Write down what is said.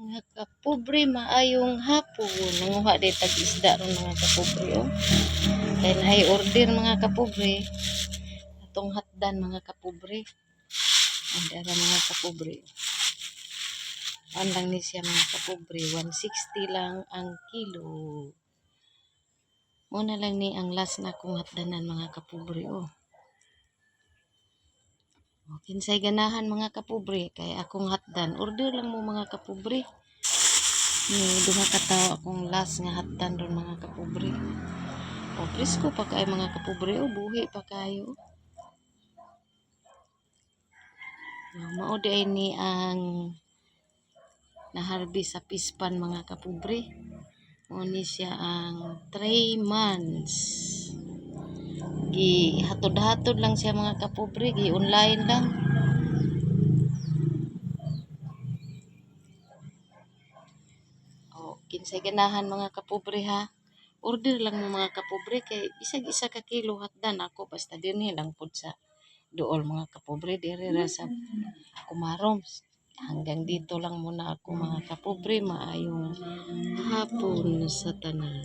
Mga kapobre, maayong hapon. Nanguha diay tag isda ron, mga kapobre, oh. Kay naay order, mga kapobre. Atong hatdan, mga kapobre. Ang dara, mga kapobre. An lang ni siya, mga kapobre, 160 lang ang kilo. Muna lang ni ang last na kong hatdanan, mga kapobre, oh. O, kinsay ganahan, mga kapobre, kay akong hatdan. Order lang mo, mga kapobre. Ni duha ka tawo akong last nga hatdan ron, mga kapobre. O, presko pa kaayo, mga kapobre, oh, buhi pa kayo. O, mao diay ni ang naharvest sa pispan, mga kapobre. Mao ni siya ang 3 months. Gi hatod-hatod lang siya, mga kapobre, gi online lang. O, kinsay ganahan, mga kapobre, ha. Order lang mo, mga kapobre, kay bisag isa ka kilo hatdan ako basta dinhi lang pud sa duol, mga kapobre, diri ra sa Komarom. Hanggang dito lang muna ako, mga kapobre, maayong hapon sa tanan.